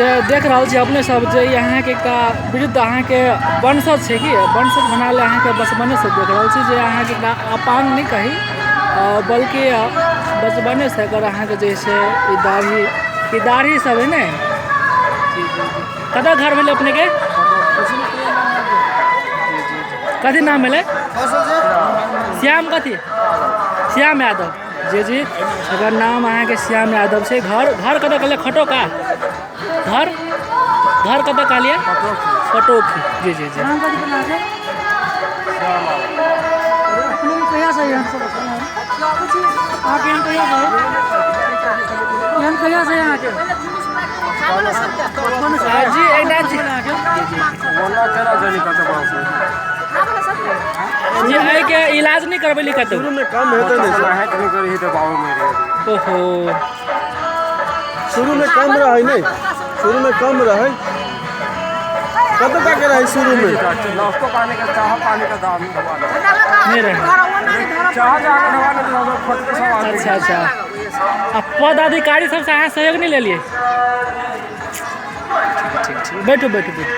जे देख रहल छी अपने सब जे अहाँके एकटा वृद्ध अहाँके वंशज छै की वंशज बना ले अहाँके बचपनेसँ देख रहल छी जे अहाँके एकटा अपाङ्ग नहि कही बल्कि बचपनेसँ एकर अहाँके जे छै ई दाढ़ी ई दाढ़ी सब है ने। जी जी जी। कतऽ घर भेलै अपनेके? कथी नाम भेलै? श्याम। कथी? श्याम यादव। जी जी, एकर नाम अहाँके श्याम यादव छै। घर घर कतऽ कहलियै? खटोका। घर घर कतऽ कहलियै? कटोखी। जी जी जी। जी एकटा जी एहिके इलाज नहि करबेली कतौ? शुरूमे कम हेतै ने सर। ओहो, शुरूमे कम रहै ने, शुरूमे कम रहै। कतऽ तक रहै शुरूमे? नहि रहै। अच्छा अच्छा। आ पदाधिकारी सबसँ अहाँ सहयोग नहि लेलियै? ठीक ठीक, बैठू बैठू बैठू।